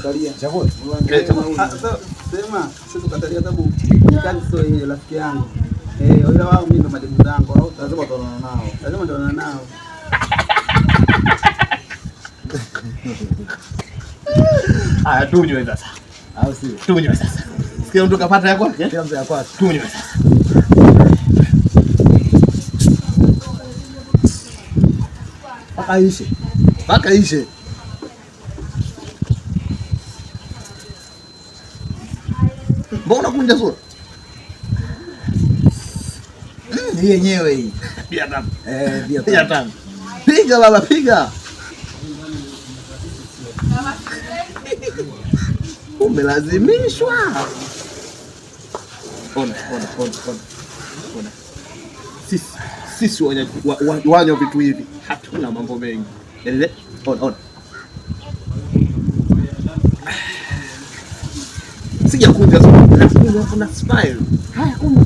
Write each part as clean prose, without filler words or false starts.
Kukatalia. Chakula. Eh, chakula. Ah, so, sema siwezi kukatalia sababu kazi sio yeye rafiki yangu. Eh, ila wao mimi ndo mademu zangu au Lazima tuonane nao. lazima tuonane nao. Haya, tunywe sasa. Au sio? Tunywe sasa. Sikia mtu kapata ya kwake? Kila mtu ya kwake. Tunywe sasa. Mpaka ishe. Mpaka ishe. Mbona kunja sura? Hii yenyewe hii. Bia tamu. Eh, bia Bia tamu. tamu. Piga baba, piga. Umelazimishwa. Ona, ona, ona, ona. Ona. Sisi sisi wanywa vitu hivi hatuna mambo mengi. Ele, ona, ona. Sijakunja sura. Nakunywa kuna smile. Haya, kunywa.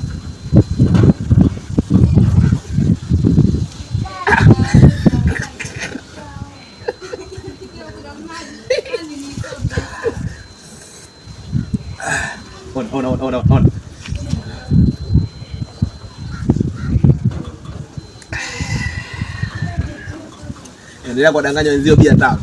Ona, ona, ona, ona, ona. Endelea kuwadanganya wenzio bia tamu.